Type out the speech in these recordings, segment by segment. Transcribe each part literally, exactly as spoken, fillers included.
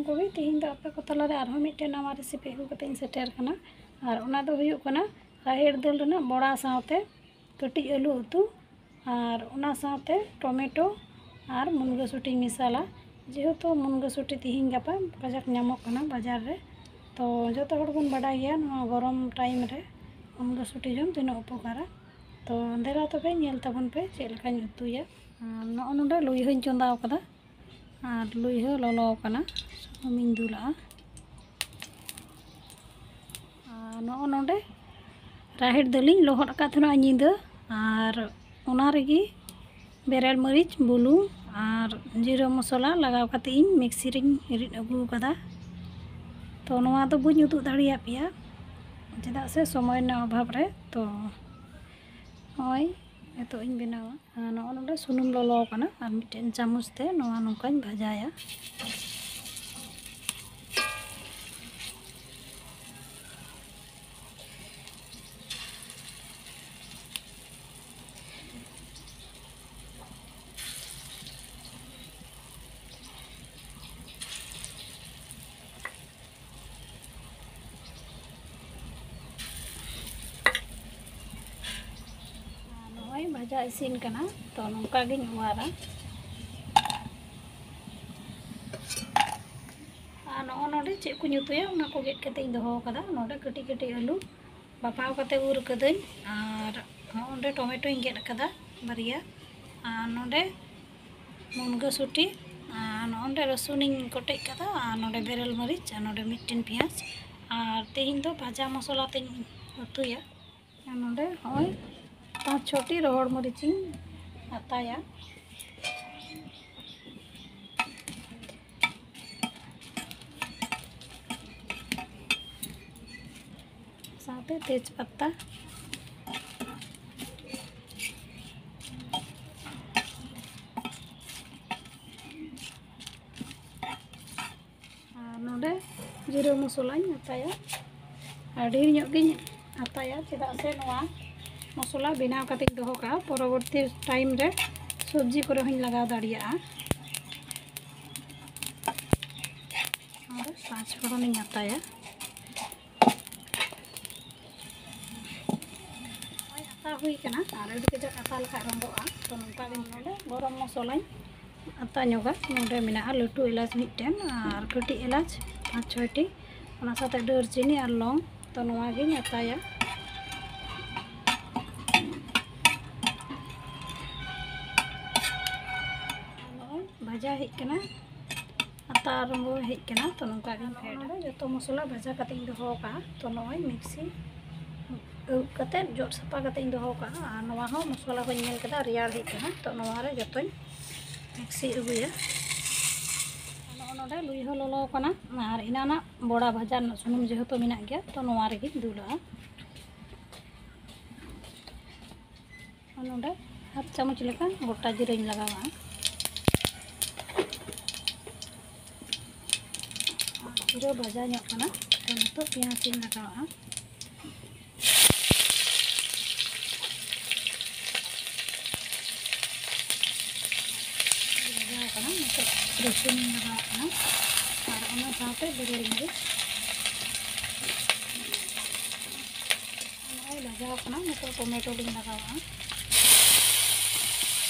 ᱠᱚᱜᱮ ᱛᱮᱦᱮᱧ ᱫᱚ ᱟᱯᱮ ᱠᱚ ᱛᱟᱞᱟᱨᱮ ᱟᱨᱦᱚᱸ ᱢᱤᱫᱴᱮᱱ ᱱᱟᱣᱟ recipe ᱟᱹᱜᱩ ᱠᱟᱛᱮ ᱤᱧ ᱥᱮᱴᱮᱨ ᱠᱟᱱᱟ᱾ ᱟᱨ ᱚᱱᱟ ᱫᱚ ᱦᱩᱭᱩᱜ ᱠᱟᱱᱟ ᱨᱟᱦᱮᱲ ᱫᱟᱹᱞ ᱨᱮᱱᱟᱜ ᱵᱚᱲᱟ ᱥᱟᱶᱛᱮ ᱠᱟᱹᱴᱤᱡ ᱟᱹᱞᱩ ᱩᱛᱩ᱾ ᱟᱨ ᱚᱱᱟ ᱥᱟᱶᱛᱮ ᱴᱚᱢᱮᱴᱳ ᱟᱨ ᱢᱩᱱᱜᱟᱹ ᱥᱩᱴᱤᱧ ᱢᱮᱥᱟᱞᱟ᱾ ᱡᱮᱦᱮᱛᱩ ᱢᱩᱱᱜᱟᱹ ᱥᱩᱴᱤ ᱛᱤᱦᱤᱧ ᱜᱟᱯᱟ ᱠᱟᱡᱟᱠ ᱧᱟᱢᱚᱜ ᱠᱟᱱᱟ ᱵᱟᱡᱟᱨ ᱨᱮ, ᱛᱚ ᱡᱚᱛᱚ ᱦᱚᱲ ᱵᱚᱱ ᱵᱟᱰᱟᱭ ᱜᱮᱭᱟ ᱱᱚᱣᱟ ᱜᱚᱨᱚᱢ time ᱨᱮ ᱢᱩᱱᱜᱟᱹ ᱥᱩᱴᱤ ᱡᱚᱢ ᱛᱤᱱᱟᱹᱜ ᱩᱯᱚᱠᱟᱨᱟ᱾ ᱛᱚ ᱫᱮᱞᱟ ᱛᱚᱵᱮ ᱧᱮᱞ ᱛᱟᱵᱚᱱ ᱯᱮ ᱪᱮᱫ ᱞᱮᱠᱟᱧ ᱩᱛᱩᱭᱟ᱾ ᱟᱨ ᱱᱚᱜᱼᱚ ᱱᱚᱰᱮ ᱞᱩᱭᱦᱟᱹᱧ ᱪᱚᱸᱫᱟᱣ ᱠᱟᱫᱟ᱾ ᱟᱨ ᱞᱩᱭᱦᱟᱹ ᱞᱚᱞᱚ ᱟᱠᱟᱱᱟ, ᱥᱩᱱᱩᱢᱤᱧ ᱫᱩᱞᱟᱜᱼᱟ᱾ ᱟᱨ ᱱᱚᱜᱼᱚ ᱱᱚᱰᱮ ᱨᱟᱦᱮᱲ ᱫᱟᱹᱞᱤᱧ ᱞᱚᱦᱚᱫ ᱟᱠᱟᱫ ᱛᱟᱦᱮᱱᱟ ᱧᱤᱫᱟᱹ, ᱟᱨ ᱚᱱᱟ ᱨᱮᱜᱮ ᱵᱮᱨᱮᱞ ᱢᱟᱹᱨᱤᱪ, ᱵᱩᱞᱩᱝ ᱟᱨ ᱡᱤᱨᱟᱹ ᱢᱚᱥᱞᱟ ᱞᱟᱜᱟᱣ ᱠᱟᱛᱮ ᱤᱧ ᱢᱤᱠᱥᱤ ᱨᱤᱧ ᱨᱤᱫ ᱟᱹᱜᱩ ᱟᱠᱟᱫᱟ᱾ ᱛᱚ ᱱᱚᱣᱟ ᱫᱚ ᱵᱟᱹᱧ ᱩᱫᱩᱜ ᱫᱟᱲᱮᱭᱟᱜ ᱯᱮᱭᱟ, ᱪᱮᱫᱟᱜ ᱥᱮ ᱥᱚᱢᱚᱭ ᱨᱮᱱᱟᱜ ᱚᱵᱷᱟᱵᱽ ᱨᱮ᱾ ᱛᱚ ᱱᱚᱜᱼᱚᱭ ᱱᱤᱛᱚᱜ ᱤᱧ ᱵᱮᱱᱟᱣᱟ᱾ ᱟᱨ ᱱᱚᱜᱼᱚ ᱱᱚᱰᱮ ᱥᱩᱱᱩᱢ ᱞᱚᱞᱚ ᱟᱠᱟᱱᱟ, ᱟᱨ ᱢᱤᱫᱴᱮᱱ ᱪᱟᱢᱚᱪ ᱛᱮ ᱱᱚᱣᱟ ᱱᱚᱝᱠᱟᱧ ᱵᱷᱟᱡᱟᱭᱟ᱾ ᱟᱨ ᱱᱚᱜᱼᱚᱭ ᱵᱷᱟᱡᱟ ᱤᱥᱤᱱ ᱠᱟᱱᱟ, ᱛᱚ ᱱᱚᱝᱠᱟ ᱜᱤᱧ ᱚᱣᱟᱨᱟ᱾ ᱟᱨ ᱱᱚᱜᱼᱚ ᱱᱚᱰᱮ ᱪᱮᱫ ᱠᱚᱧ ᱩᱛᱩᱭᱟ, ᱚᱱᱟ ᱠᱚ ᱜᱮᱫ ᱠᱟᱛᱮ ᱤᱧ ᱫᱚᱦᱚ ᱟᱠᱟᱫᱟ᱾ ᱱᱚᱰᱮ ᱠᱟᱹᱴᱤᱡ ᱠᱟᱹᱴᱤᱡ ᱟᱹᱞᱩ ᱵᱟᱯᱷᱟᱣ ᱠᱟᱛᱮ ᱩᱨ ᱠᱟᱹᱫᱟᱹᱧ, ᱟᱨ ᱱᱚᱜᱼᱚ ᱱᱚᱰᱮ ᱴᱚᱢᱮᱴᱳᱧ ᱜᱮᱫ ᱟᱠᱟᱫᱟ ᱵᱟᱨᱭᱟ, ᱟᱨ ᱱᱚᱰᱮ ᱢᱩᱱᱜᱟᱹ ᱥᱩᱴᱤ, ᱟᱨ ᱱᱚᱜᱼᱚ ᱱᱚᱰᱮ ᱨᱟᱹᱥᱩᱱᱤᱧ ᱠᱚᱴᱮᱡ ᱠᱟᱫᱟ, ᱟᱨ ᱱᱚᱰᱮ ᱵᱮᱨᱮᱞ ᱢᱟᱹᱨᱤᱪ, ᱟᱨ ᱱᱚᱰᱮ ᱢᱤᱫᱴᱮᱱ ᱯᱮᱸᱭᱟᱡᱽ᱾ ᱟᱨ ᱛᱮᱦᱮᱧ ᱫᱚ ᱵᱷᱟᱡᱟ ᱢᱚᱥᱞᱟ ᱛᱮᱧ ᱩᱛᱩᱭᱟ᱾ ᱟᱨ ᱱᱚᱰᱮ ᱱᱚᱜᱼᱚᱭ ᱯᱟᱸᱪ ᱪᱷᱚᱴᱤ ᱨᱚᱦᱚᱲ ᱢᱟᱹᱨᱤᱪ ᱤᱧ ᱟᱛᱟᱭᱟ, ᱥᱟᱶᱛᱮ ᱛᱮᱡᱽ ᱯᱟᱛᱟ᱾ ᱟᱨ ᱱᱚᱰᱮ ᱡᱤᱨᱟᱹ ᱢᱚᱥᱞᱟᱧ ᱟᱛᱟᱭᱟ᱾ ᱟᱨ ᱰᱷᱮᱨ ᱧᱚᱜ ᱜᱤᱧ ᱟᱛᱟᱭᱟ, ᱪᱮᱫᱟᱜ ᱥᱮ ᱱᱚᱣᱟ ᱢᱚᱥᱞᱟ ᱵᱮᱱᱟᱣ ᱠᱟᱛᱮᱧ ᱫᱚᱦᱚ ᱠᱟᱜᱼᱟ, ᱯᱚᱨᱚᱵᱚᱨᱛᱤ time ᱨᱮ ᱥᱚᱵᱽᱡᱤ ᱠᱚᱨᱮ ᱦᱚᱸᱧ ᱞᱟᱜᱟᱣ ᱫᱟᱲᱮᱭᱟᱜᱼᱟ᱾ ᱛᱚᱠᱷᱚᱱᱤᱧ ᱟᱛᱟᱭᱟ᱾ ᱱᱚᱜᱼᱚᱭ ᱟᱛᱟ ᱦᱩᱭ ᱠᱟᱱᱟ, ᱟᱨ ᱟᱹᱰᱤ ᱠᱟᱡᱟᱠ ᱟᱛᱟ ᱞᱮᱠᱷᱟᱡ ᱨᱚᱸᱜᱚᱜᱼᱟ᱾ ᱛᱚ ᱱᱚᱝᱠᱟ ᱜᱮ ᱱᱚᱰᱮ ᱜᱚᱨᱚᱢ ᱢᱚᱥᱞᱟᱧ ᱟᱛᱟ ᱧᱚᱜᱟ᱾ ᱱᱚᱰᱮ ᱢᱮᱱᱟᱜᱼᱟ ᱞᱟᱹᱴᱩ ᱮᱞᱟᱪ ᱢᱤᱫᱴᱮᱱ ᱟᱨ ᱠᱟᱹᱴᱤᱡ ᱮᱞᱟᱪ ᱯᱟᱸᱪ ᱪᱷᱚᱭᱴᱤ, ᱚᱱᱟ ᱥᱟᱶᱛᱮ ᱫᱟᱹᱨᱪᱤᱱᱤ ᱟᱨ ᱞᱚᱝ᱾ ᱛᱚ ᱱᱚᱣᱟ ᱜᱤᱧ ᱟᱛᱟᱭᱟ᱾ ᱱᱚᱜᱼᱚᱭ ᱵᱷᱟᱡᱟ ᱦᱮᱡ ᱠᱟᱱᱟ, ᱟᱛᱟ ᱨᱚᱸᱜᱚ ᱦᱮᱡ ᱠᱟᱱᱟ᱾ ᱛᱚ ᱱᱚᱝᱠᱟ ᱜᱤᱧ ᱯᱷᱮᱰᱟ᱾ ᱱᱚᱰᱮ ᱡᱚᱛᱚ ᱢᱚᱥᱞᱟ ᱵᱷᱟᱡᱟ ᱠᱟᱛᱮ ᱤᱧ ᱫᱚᱦᱚ ᱟᱠᱟᱫᱼᱟ᱾ ᱛᱚ ᱱᱚᱜᱼᱚᱭ ᱢᱤᱠᱥᱤ ᱟᱹᱨᱩᱵ ᱠᱟᱛᱮ ᱡᱚᱫ ᱥᱟᱯᱷᱟ ᱠᱟᱛᱮ ᱤᱧ ᱫᱚᱦᱚ ᱟᱠᱟᱫᱼᱟ᱾ ᱟᱨ ᱱᱚᱣᱟ ᱦᱚᱸ ᱢᱚᱥᱞᱟ ᱦᱚᱸᱧ ᱧᱮᱞ ᱠᱮᱫᱟ ᱨᱮᱭᱟᱲ ᱦᱮᱡ ᱠᱟᱱᱟ᱾ ᱛᱚ ᱱᱚᱣᱟ ᱨᱮ ᱡᱚᱛᱚᱧ ᱢᱤᱠᱥᱤ ᱟᱹᱜᱩᱭᱟ᱾ ᱱᱚᱜᱼᱚ ᱱᱚᱰᱮ ᱞᱩᱭ ᱦᱚᱸ ᱞᱚᱞᱚ ᱟᱠᱟᱱᱟ, ᱟᱨ ᱮᱱᱟᱱᱟᱜ ᱵᱚᱲᱟ ᱵᱷᱟᱡᱟ ᱨᱮᱱᱟᱜ ᱥᱩᱱᱩᱢ ᱡᱮᱦᱮᱛᱩ ᱢᱮᱱᱟᱜ ᱜᱮᱭᱟ, ᱛᱚ ᱱᱚᱣᱟ ᱨᱮᱜᱮᱧ ᱫᱩᱞᱟᱜᱼᱟ᱾ ᱱᱚᱰᱮ ᱦᱟᱯ ᱪᱟᱢᱚᱪ ᱞᱮᱠᱟ ᱜᱚᱴᱟ ᱡᱤᱨᱟᱹᱧ ᱞᱟᱜᱟᱣᱟᱜᱼᱟ᱾ ᱟᱨ ᱡᱤᱨᱟᱹ ᱵᱷᱟᱡᱟ ᱧᱚᱜ ᱠᱟᱱᱟ, ᱛᱚ ᱱᱤᱛᱚᱜ ᱯᱮᱸᱭᱟᱡᱽ ᱤᱧ ᱞᱟᱜᱟᱣᱟᱜᱼᱟ᱾ ᱵᱷᱟᱡᱟᱣ ᱠᱟᱱᱟ, ᱱᱤᱛᱚᱜ ᱨᱟᱹᱥᱩᱱ ᱤᱧ ᱞᱟᱜᱟᱣᱟᱜ ᱠᱟᱱᱟ, ᱟᱨ ᱚᱱᱟ ᱥᱟᱶᱛᱮ ᱵᱮᱨᱮᱞ ᱢᱟᱹᱨᱤᱪ᱾ ᱱᱚᱜᱼᱚᱭ ᱵᱷᱟᱡᱟᱣ ᱠᱟᱱᱟ, ᱱᱤᱛᱚᱜ ᱴᱚᱢᱮᱴᱳ ᱞᱤᱧ ᱞᱟᱜᱟᱣᱟᱜᱼᱟ᱾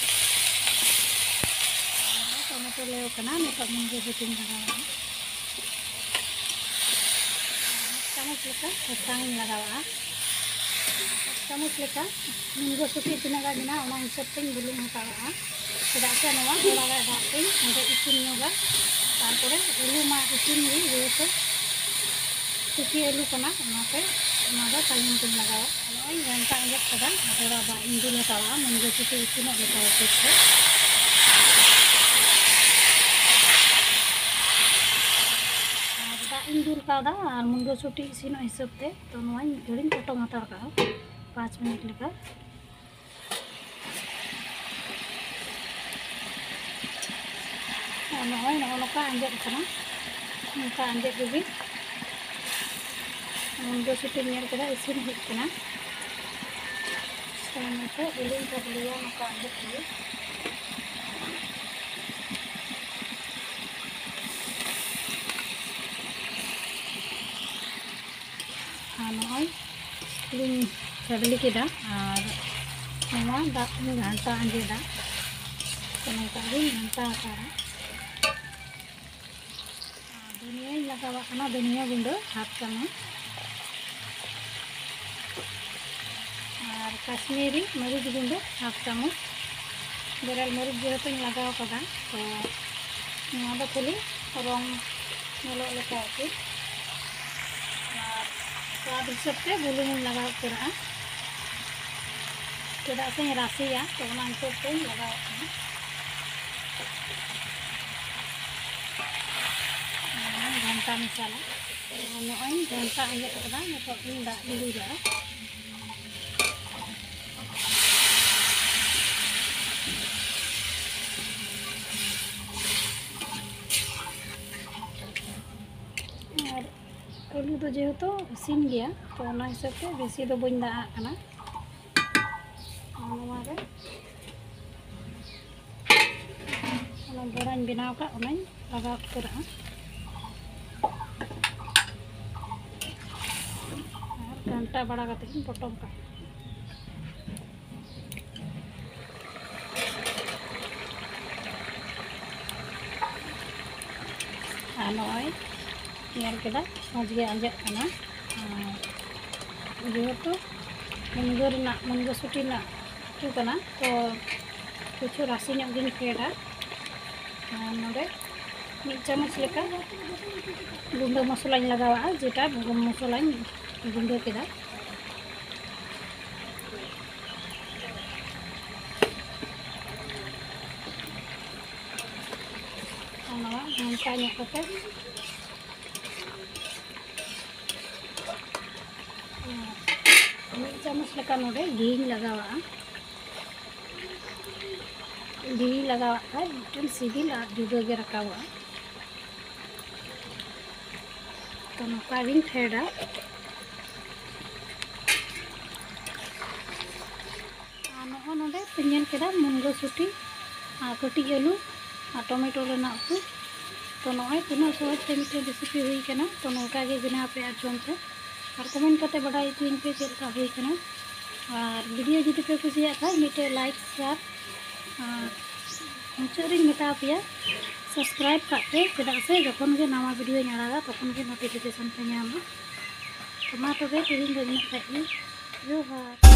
ᱱᱚᱜᱼᱚᱭ ᱴᱚᱢᱮᱴᱳ ᱞᱮᱣ ᱠᱟᱱᱟ, ᱱᱤᱛᱚᱜ ᱢᱩᱱᱜᱟᱹ ᱥᱩᱴᱤᱧ ᱞᱟᱜᱟᱣᱟᱜᱼᱟ᱾ ᱪᱟᱢᱚᱪ ᱞᱮᱠᱟ ᱥᱟᱥᱟᱝ ᱤᱧ ᱞᱟᱜᱟᱣᱟᱜᱼᱟ᱾ ᱪᱟᱢᱚᱪ ᱞᱮᱠᱟ ᱢᱩᱱᱜᱟᱹ ᱥᱩᱴᱤ ᱛᱤᱱᱟᱹᱜ ᱜᱟᱱ ᱢᱮᱱᱟᱜᱼᱟ, ᱚᱱᱟ ᱦᱤᱥᱟᱹᱵ ᱛᱤᱧ ᱵᱩᱞᱩᱝ ᱦᱟᱛᱟᱲᱟᱜᱼᱟ, ᱪᱮᱫᱟᱜ ᱥᱮ ᱱᱚᱣᱟ ᱛᱷᱚᱲᱟ ᱜᱟᱱ ᱫᱟᱜ ᱛᱤᱧ ᱚᱸᱰᱮ ᱤᱥᱤᱱ ᱧᱚᱜᱟ᱾ ᱛᱟᱨᱯᱚᱨᱮ ᱟᱹᱞᱩ ᱢᱟ ᱤᱥᱤᱱ ᱜᱮ, ᱡᱮᱦᱮᱛᱩ ᱛᱤᱠᱤ ᱟᱹᱞᱩ ᱠᱟᱱᱟ, ᱚᱱᱟᱛᱮ ᱚᱱᱟ ᱫᱚ ᱛᱟᱭᱚᱢ ᱛᱤᱧ ᱞᱟᱜᱟᱣᱟ᱾ ᱱᱚᱜᱼᱚᱭ ᱜᱷᱟᱱᱴᱟ ᱟᱸᱡᱮᱫ ᱠᱟᱫᱟ, ᱛᱷᱚᱲᱟ ᱫᱟᱜ ᱤᱧ ᱫᱩᱞ ᱦᱟᱛᱟᱲᱟᱜᱼᱟ ᱢᱩᱱᱜᱟᱹ ᱥᱩᱴᱤ ᱤᱥᱤᱱᱚᱜ ᱞᱮᱠᱟ ᱦᱤᱥᱟᱹᱵ ᱛᱮ᱾ ᱟᱨ ᱫᱟᱜ ᱤᱧ ᱫᱩᱞ ᱠᱟᱣᱫᱟ, ᱟᱨ ᱢᱩᱱᱜᱟᱹ ᱥᱩᱴᱤ ᱤᱥᱤᱱᱚᱜ ᱦᱤᱥᱟᱹᱵ ᱛᱮ, ᱛᱚ ᱱᱚᱣᱟᱧ ᱢᱤᱫ ᱜᱷᱟᱹᱲᱤᱧ ᱯᱚᱴᱚᱢ ᱦᱟᱛᱟᱲ ᱠᱟᱜᱼᱟ, ᱯᱟᱸᱪ ᱢᱤᱱᱤᱴ ᱞᱮᱠᱟ᱾ ᱟᱨ ᱱᱚᱜᱼᱚᱭ ᱱᱚᱜᱼᱚ ᱱᱚᱝᱠᱟ ᱟᱸᱡᱮᱫ ᱠᱟᱱᱟ, ᱱᱚᱝᱠᱟ ᱟᱸᱡᱮᱫ ᱨᱮᱜᱮ ᱢᱩᱱᱜᱟᱹ ᱥᱩᱴᱤᱧ ᱧᱮᱞ ᱠᱮᱫᱟ ᱤᱥᱤᱱ ᱦᱩᱭᱩᱜ ᱠᱟᱱᱟ᱾ ᱛᱚ ᱱᱤᱛᱚᱜ ᱵᱩᱞᱩᱝ ᱠᱚ ᱵᱩᱞᱩᱭᱟ ᱱᱚᱝᱠᱟ ᱟᱸᱡᱮᱫ ᱨᱮᱜᱮ᱾ ᱟᱨ ᱱᱚᱜᱼᱚᱭ ᱞᱤᱧ ᱪᱟᱹᱰᱞᱤ ᱠᱮᱫᱟ ᱟᱨ ᱱᱚᱣᱟ ᱫᱟᱜ ᱞᱤᱧ ᱜᱷᱟᱱᱴᱟ ᱟᱸᱡᱮᱫᱟ᱾ ᱛᱚ ᱱᱚᱝᱠᱟ ᱜᱤᱧ ᱜᱷᱟᱱᱴᱟ ᱦᱟᱛᱟᱲᱟ᱾ ᱟᱨ ᱫᱷᱩᱱᱤᱭᱟᱹᱧ ᱞᱟᱜᱟᱣᱟᱜ ᱠᱟᱱᱟ, ᱫᱷᱩᱱᱤᱭᱟᱹ ᱜᱩᱸᱰᱟᱹ ᱦᱟᱯ ᱪᱟᱢᱚᱪ᱾ ᱟᱨ ᱠᱟᱥᱢᱤᱨᱤ ᱢᱟᱹᱨᱤᱪ ᱜᱩᱸᱰᱟᱹ ᱦᱟᱯ ᱪᱟᱢᱚᱪ᱾ ᱵᱮᱨᱮᱞ ᱢᱟᱹᱨᱤᱪ ᱡᱮᱦᱮᱛᱩᱧ ᱞᱟᱜᱟᱣ ᱠᱟᱫᱟ, ᱛᱚ ᱱᱚᱣᱟ ᱫᱚ ᱠᱷᱟᱹᱞᱤ ᱨᱚᱝ ᱧᱮᱞᱚᱜ ᱞᱮᱠᱟ ᱟᱨᱠᱤ᱾ ᱟᱨ ᱥᱣᱟᱫ ᱦᱤᱥᱟᱹᱵ ᱛᱮ ᱵᱩᱞᱩᱝ ᱤᱧ ᱞᱟᱜᱟᱣ ᱩᱛᱟᱹᱨᱟᱜᱼᱟ, ᱪᱮᱫᱟᱜ ᱥᱮᱧ ᱨᱟᱥᱮᱭᱟ, ᱛᱚ ᱚᱱᱟ ᱦᱤᱥᱟᱹᱵ ᱛᱮᱧ ᱞᱟᱜᱟᱣᱟᱜ ᱠᱟᱱᱟ᱾ ᱟᱨ ᱜᱷᱟᱱᱴᱟ ᱢᱮᱥᱟᱞᱟ᱾ ᱱᱚᱜᱼᱚᱭ ᱜᱷᱟᱱᱴᱟ ᱟᱸᱡᱮᱫ ᱠᱟᱫᱟ, ᱱᱤᱛᱚᱜ ᱤᱧ ᱫᱟᱜ ᱫᱩᱞ ᱠᱟᱜᱼᱟ᱾ ᱟᱨ ᱟᱹᱞᱩ ᱫᱚ ᱡᱮᱦᱮᱛᱩ ᱤᱥᱤᱱ ᱜᱮᱭᱟ, ᱛᱚ ᱚᱱᱟ ᱦᱤᱥᱟᱹᱵ ᱛᱮ ᱵᱮᱥᱤ ᱫᱚ ᱵᱟᱹᱧ ᱫᱟᱜ ᱟᱜ ᱠᱟᱱᱟ᱾ ᱟᱨ ᱱᱚᱣᱟ ᱨᱮ ᱚᱱᱟ ᱵᱚᱲᱟᱧ ᱵᱮᱱᱟᱣ ᱠᱟᱜ, ᱚᱱᱟᱧ ᱞᱟᱜᱟᱣ ᱩᱛᱟᱹᱨᱟᱜᱼᱟ᱾ ᱟᱨ ᱜᱷᱟᱱᱴᱟ ᱵᱟᱲᱟ ᱠᱟᱛᱮ ᱤᱧ ᱯᱚᱴᱚᱢ ᱠᱟᱜᱼᱟ᱾ ᱟᱨ ᱱᱚᱜᱼᱚᱭ ᱧᱮᱞ ᱠᱮᱫᱟ, ᱢᱚᱡᱽ ᱜᱮ ᱟᱸᱡᱮᱫ ᱠᱟᱱᱟ᱾ ᱟᱨ ᱡᱮᱦᱮᱛᱩ ᱢᱩᱱᱜᱟᱹ ᱨᱮᱱᱟᱜ, ᱢᱩᱱᱜᱟᱹ ᱥᱩᱴᱤ ᱨᱮᱱᱟᱜ ᱩᱛᱩ ᱠᱟᱱᱟ, ᱛᱚ ᱠᱤᱪᱷᱩ ᱨᱟᱥᱮ ᱧᱚᱜ ᱜᱤᱧ ᱯᱷᱮᱰᱟ᱾ ᱟᱨ ᱱᱚᱰᱮ ᱢᱤᱫ ᱪᱟᱢᱚᱪ ᱞᱮᱠᱟ ᱜᱩᱸᱰᱟᱹ ᱢᱚᱥᱞᱟᱧ ᱞᱟᱜᱟᱣᱟᱜᱼᱟ, ᱡᱮᱴᱟ ᱜᱚᱨᱚᱢ ᱢᱚᱥᱞᱟᱧ ᱜᱩᱸᱰᱟᱹ ᱠᱮᱫᱟ᱾ ᱟᱨ ᱱᱚᱣᱟ ᱜᱷᱟᱱᱴᱟ ᱧᱚᱜ ᱠᱟᱛᱮ ᱢᱤᱫ ᱪᱟᱢᱚᱪ ᱞᱮᱠᱟ ᱱᱚᱰᱮ ᱜᱷᱤᱧ ᱞᱟᱜᱟᱣᱟᱜᱼᱟ᱾ ᱜᱷᱤ ᱞᱟᱜᱟᱣᱟᱜ ᱠᱷᱟᱡ ᱢᱤᱫᱴᱮᱱ ᱥᱤᱵᱤᱞ ᱟᱨ ᱡᱩᱫᱟᱹ ᱜᱮ ᱨᱟᱠᱟᱵᱚᱜᱼᱟ᱾ ᱛᱚ ᱱᱚᱝᱠᱟ ᱜᱤᱧ ᱯᱷᱮᱰᱟ᱾ ᱟᱨ ᱱᱚᱜᱼᱚᱭ ᱱᱚᱰᱮ ᱯᱮ ᱧᱮᱞ ᱠᱮᱫᱟ ᱢᱩᱱᱜᱟᱹ ᱥᱩᱴᱤ ᱟᱨ ᱠᱟᱹᱴᱤᱡ ᱟᱹᱞᱩ ᱟᱨ ᱴᱚᱢᱮᱴᱳ ᱨᱮᱱᱟᱜ ᱩᱛᱩ᱾ ᱛᱚ ᱱᱚᱜᱼᱚᱭ ᱛᱤᱱᱟᱹᱜ ᱥᱚᱦᱚᱡ ᱛᱮ ᱢᱤᱫᱴᱮᱱ ᱨᱮᱥᱤᱯᱤ ᱦᱩᱭ ᱠᱟᱱᱟ᱾ ᱛᱚ ᱱᱚᱝᱠᱟ ᱜᱮ ᱵᱮᱱᱟᱣ ᱯᱮ ᱟᱨ ᱡᱚᱢ ᱯᱮ᱾ ᱟᱨ comment ᱠᱟᱛᱮ ᱵᱟᱰᱟᱭ ᱦᱚᱪᱚᱧ ᱯᱮ ᱪᱮᱫ ᱞᱮᱠᱟ ᱦᱩᱭ ᱠᱟᱱᱟ᱾ ᱟᱨ video ᱡᱩᱫᱤ ᱯᱮ ᱠᱩᱥᱤᱭᱟᱜ ᱠᱷᱟᱱ ᱢᱤᱫᱴᱮᱡ like, share, ᱟᱨ ᱢᱩᱪᱟᱹᱫ ᱨᱤᱧ ᱢᱮᱛᱟ ᱯᱮᱭᱟ, subscribe ᱠᱟᱜ ᱯᱮ, ᱪᱮᱫᱟᱜ ᱥᱮ ᱡᱚᱠᱷᱚᱱ ᱜᱮ ᱱᱟᱣᱟ videoᱧ ᱟᱲᱟᱜᱟ ᱛᱚᱠᱷᱚᱱ ᱜᱮ notification ᱯᱮ ᱧᱟᱢᱟ᱾ ᱛᱚ ᱢᱟ ᱛᱚᱵᱮ ᱛᱮᱦᱮᱧ ᱫᱚ ᱤᱱᱟᱹᱜ ᱠᱷᱟᱡ ᱜᱮ᱾ ᱡᱚᱦᱟᱨ᱾